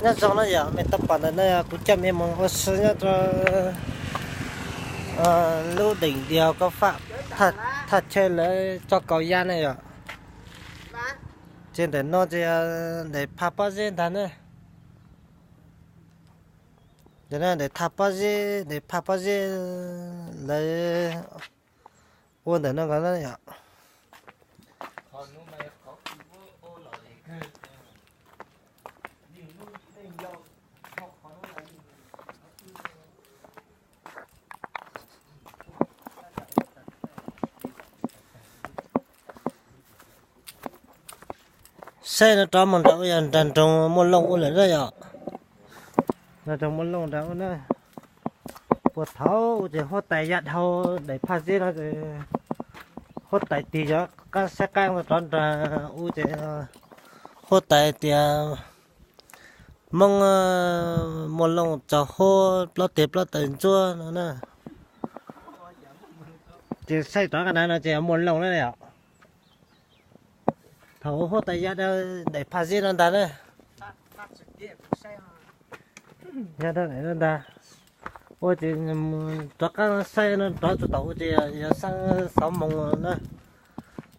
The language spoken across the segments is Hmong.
Nyob zoo na yom, mej tau pom ntawm no yog kuv coj mej mus ua si nyob rau lub deem diav koj faj thaj chaw lawv tso kaus yaj na yom. Ces ntawm no ces daim phaj pob zeb ntag na. Ntawm no daim phaj pob zeb, daim phaj pob zeb lawv ua ntawm no nkaus na yom. Saib no rov mus nram ua yog nram nroog Muaj Looj ua lawm na yom. Nram nroog Muaj Looj nram ua na. Puag thaum ub ces huab tais ya dhau daim phaj zeb no ces huab tais tig cov qab saib qab rov nram ub ces huab tais tias Hmoob Muaj Looj tsaus huab plaub teg plaub taw ntsuab no na. Ces saib rov qab na no ces Muaj Looj na yom. Thaum huab tais ya dhau daim phaj zeb no ntag na. Ya dhau daim no ntag. Ua ces rov qab saib no rov tsuas tau ua ces yog sab xov moos na.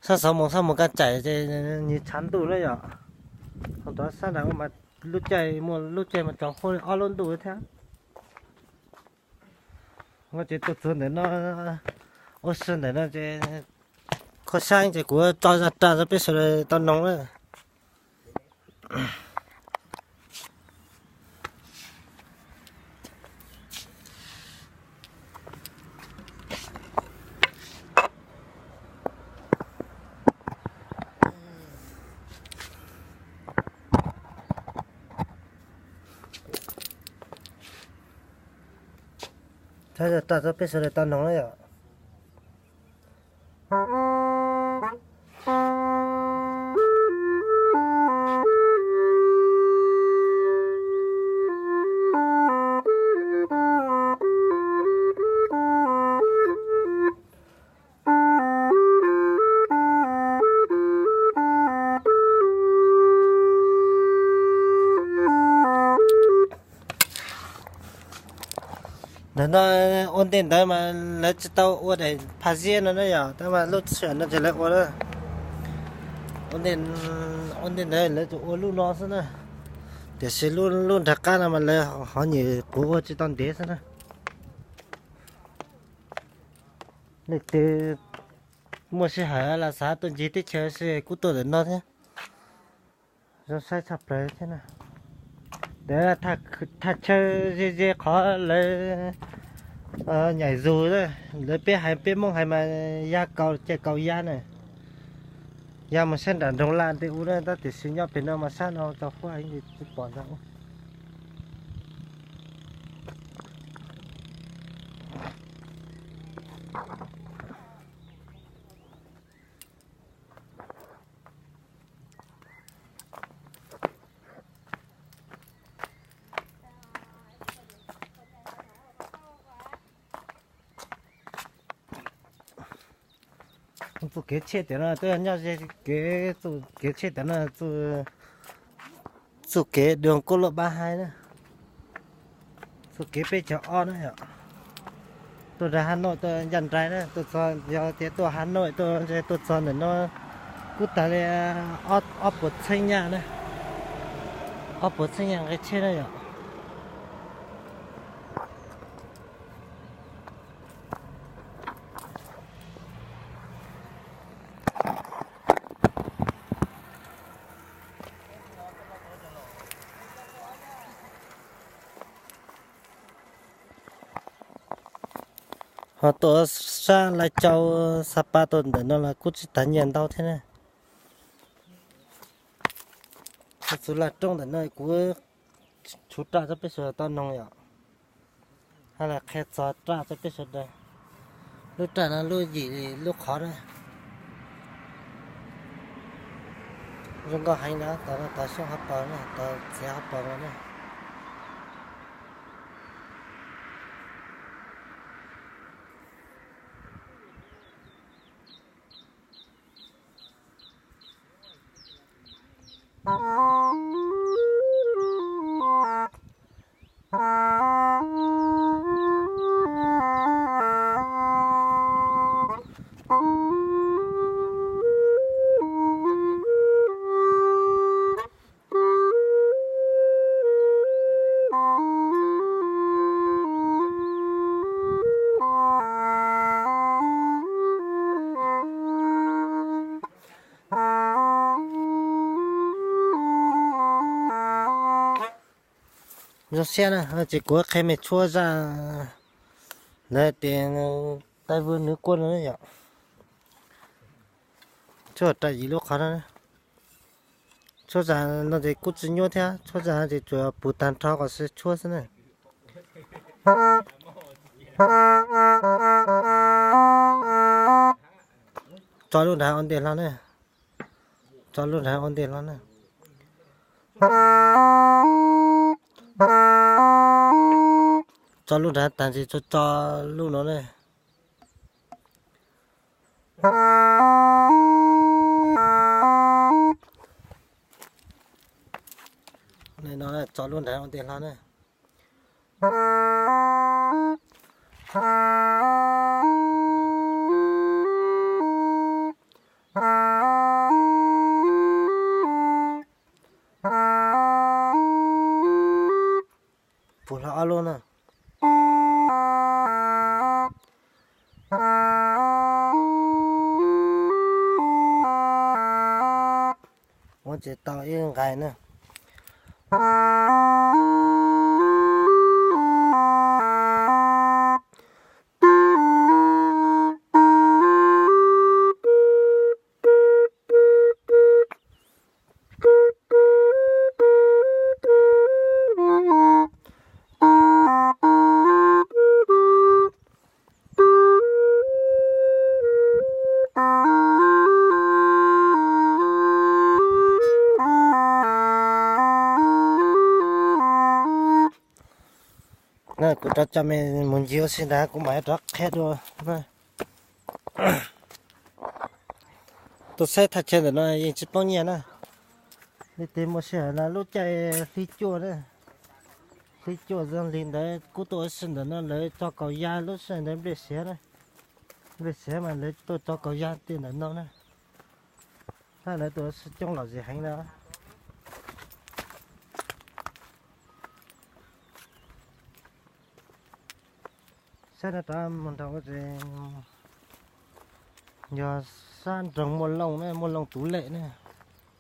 Sab xov moos sab moos kaj tsaim ces nyias tshav ntuj na yom. Ho rov sab nram ua mas lub caij muaj lub caij mas tsaus huab li ob lub ntuj thiab. Ua ces tuaj txog ntawm no, ua si ntawm no ces kho sab ces kuv tso zaj raj rau peb sawv daws tau noog na. Tso zaj raj rau peb sawv daws tau noog na yom. Ntawm no ua ntej ntawd mas lawv tsis tau ua daim phaj ziab no na yom, tab mas lub sij hawm no ces lawv ua, ua ntej ntawd lawv tsuas ua lub no xwb na, tiam sis lub nram qab no mas lawv ho nyuam qhuav ua tsis tau ntev xwb na. Leej twg muaj sij hawm los xav tuaj ncig teb chaws si kuj tuaj ntawm no thiab. Zoo saib tshaj plaws thiab na. Ntawd thaj chaw ze ze qhov lawv nyaim zus, lawv peb hais peb Hmoob hais mas ya kaus, caij kaus ya na. Ya mus saib nram nroog Laj nte ub na, tab tiam sis nyob pem no mas sab no tsaus huab heev tsis pom ntag. Txoj kev tsheb tiam no twb yog nyob ze kev, txoj kev tsheb tiam no, txoj kev đường quốc lộ ba hai na, txoj kev peb caug ob na yom. Tuaj rau Hà Nội tuaj ncaj nraim na, tuaj txog, yog tias tuaj Hà Nội tuaj, tuaj txog ntawm no kuj tag li ob puas txheeb nyaj na, ob puas txheeb nyaj nqe tsheb na yom. Ho tuaj sab Lai Châu, Sapa tuaj ntawm no los kuj tsis tas nyiaj ntau thiab na. Txug Laj Roob ntawm no kuv tshuv raj rau peb sawv daws tau noog yom, hab los qhia txog raj rau peb sawv daws. Lub raj no lub yim lub qhov na. Zoo nkauj heev na, tog no tog xyoob hauv paus na, tog txiav hauv paus no na. Zoo siab na, ces kuv qhia mej tshuab zaj, lawv tias tai vwm nws kuaj no yom. Tshuab rau yim lub qhov no. Tshuab zaj no ces kuj tsis nyuaj thiab, tshuab zaj ces tsuas pus tag nrho kom tshuab xwb na. Tso lub nrad ua ntej hlo na. Tso lub nrad ua ntej hlo na. Tso lub nrad tag ces tso, tso lub no na. No tso lub nrad ua ntej hlo na. Pus hlo ob lub na. Ua ces tau ib nqai na. Kuv rov coj mej mus ncig ua si ntawd kuv mam rov qhia dua. Tuaj saib thaj chaw ntawm no yeej tsis poob nyiaj na. Leej twg muaj sij hawm no lub caij hli cuaj na, hli cuaj zoo li ntawd kuj tuaj ua si ntawm no, lawv tso kaus ya lub sij hawm ntawd nplej siav na. Nplej siav mas lawv tuaj tso kaus ya tiaj ntawm no na. Hab lawv tuaj ua si coob lom zem heev na. Saib no rov mus nrog ua ces yog sab nroog Muaj Looj na, Muaj Looj Tuv Lem na,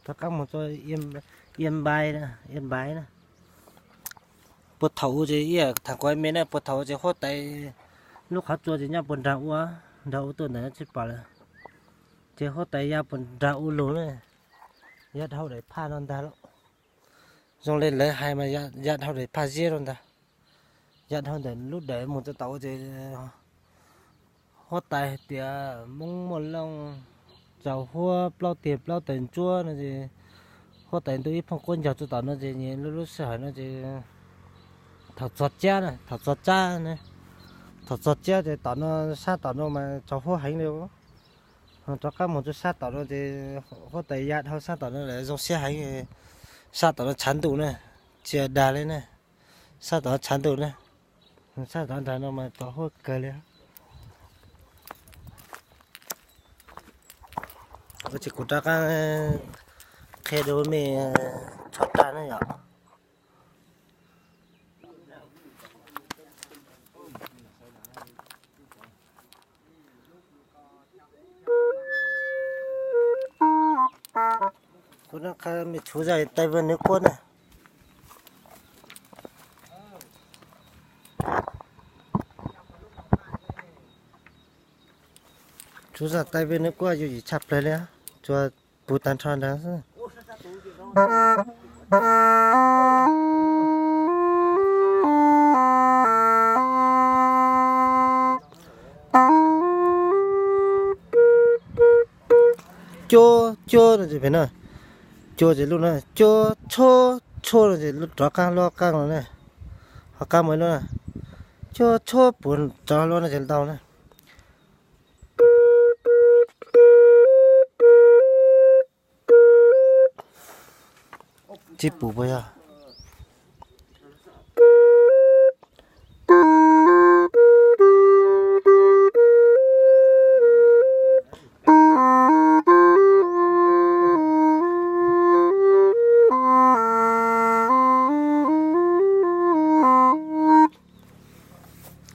rov qab mus txog Ia Npai na, Ia Npai na. Puag thaum ub ces ib yam thaum kuv me na, puag thaum ub ces huab tais lub qhov tsua ces nyob puag nrag ub, nrag ub tuaj ntawm no tsis pom lawm. Ces huab tais ya puag nrag ub lug na, ya dhau daim phaj no ntag lauj. Zoo li lawv hais mas ya dhau daim phaj ziab rau ntag. Ya dhau ntawm lub dawm mus txog tom ub ces huab tais hais tias Hmoob Muaj Looj tsaus huab plaub tiag plaub taws ntsuab no ces huab tais ntuj ib phooj quab ncaug txog tom no ces lub lub sij hawm no ces thaum txog ciab na, thaum txog ciab na, thaum txog ciab ces tom no, sab tom no mas tsaus huab heev li. Rov qab mus rau sab tom no ces huab tais ya dhau sab tom no lawm zoo siab heev. Sab tom no tshav ntuj na, tsis dag li na, sab tom no tshav ntuj na, sab tom nrag no mas tsaus huab kawg li. Ua ces kuv rov qab qhia rau mej txhua raj na yom. Kuv noj qab mej tshuav zaj tai vwm nws kuaj na. Tshuav zaj tai vwm nws kuaj yooj yim tshaj plaws li, tsuas pus tag nrho ntag xwb. Cuab cuab no ces pem no, cuab ces lub no, cuab tshuab tshuab no ces lub rov qab lub qab no na, ho qab mus lub na, cuab tshuab pus rov lub no ces ntau na. Tsis pum puas yog?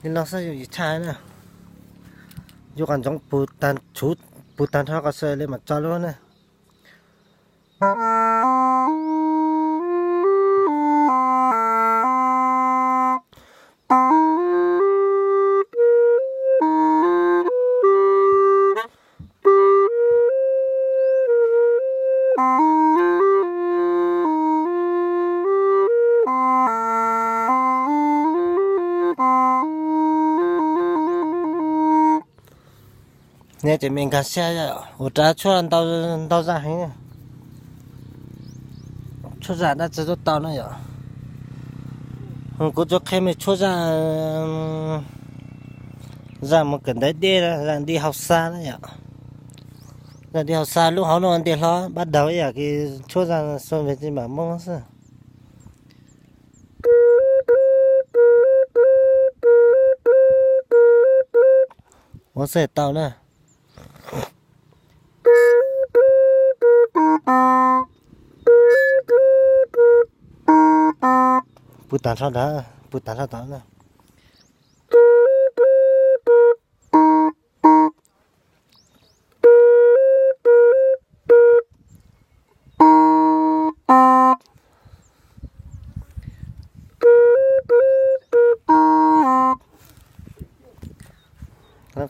Li no xwb yooj yim tshaj na. Yuav kom ntsoov pus tag nrho kom sawv li mam tso lub na. Neb ces me nkag siab yom, ua rab tshuaj ntau zaj heev. Tshuaj zaj dab tsi tuaj tau na yom. Kuv tsuas qhia me tshuaj zaj, zaj mus kawm ntawv dej, zaj nti hauv xav na yom. Zaj nti hauv xav lub hauv no nti hlo, bắt đầu ib yam li tshuaj zaj xua npe tsis mam moob xwb. Ua xej tau na. Pw tag nrho ntawd, pw tag nrho tod na.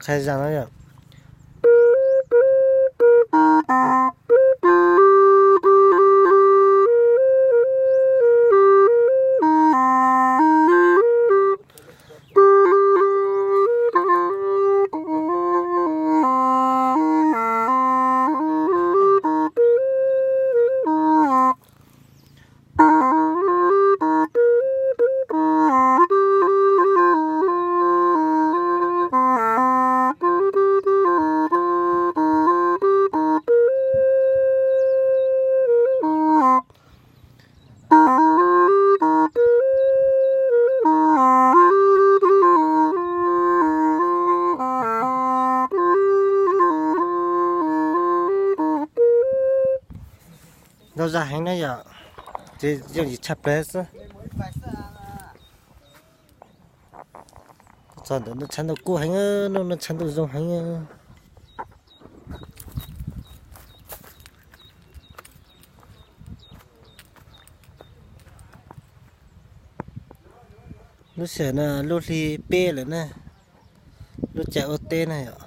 Qhia zaj no yom. Ntau zaj heev na yom, ces yooj yim tshaj plaws xwb. Txog ntawm no tshav ntuj kub heev, hnub no tshav ntuj zoo heev. Lub sij hawm no lub hli peb lawm na, lub caij ua teb na yom.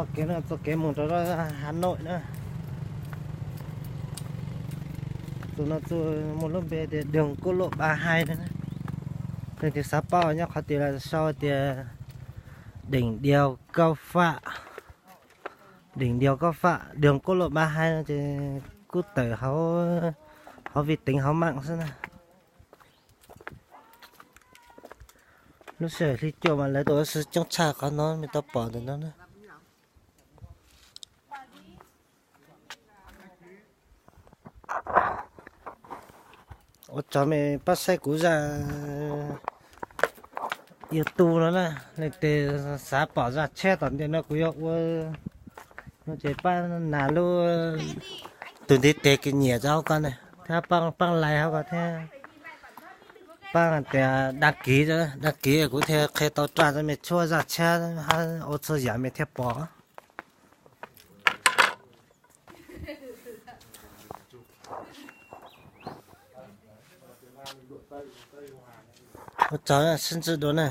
Txoj kev no txoj kev mus rau Hà Nội na. Tus no tus muaj lub npe tias đường quốc lộ ba hai na. Leej twg xav paub nyob qhov twg los sau tias đỉnh đèo Cao Phạ, đỉnh đèo Cao Phạ, đường quốc lộ ba hai no ces kuj tawm hauv, hauv vi tính hauv mạng xwb na. Lub sij hawm hli cuaj mas lawv tuaj ua si coob tshaj qhov no, nej tau pom ntawm no na. Ua tsaug nej pab saib kuv zaj YouTube no na. Leej twg xav pom zaj tshiab tom ntej no kuv yuav ua no ces pab nas lub tus ntiv tes kws nyiam rau hauv ko na, thiab pab like hauv ko thiab pab tias đăng ký, đăng ký kuv thiaj qhia tau rau cov me tshuab zaj tshiab, ua txhua yam mej thiaj pom. Ua tsaug, sib ntsib dua na.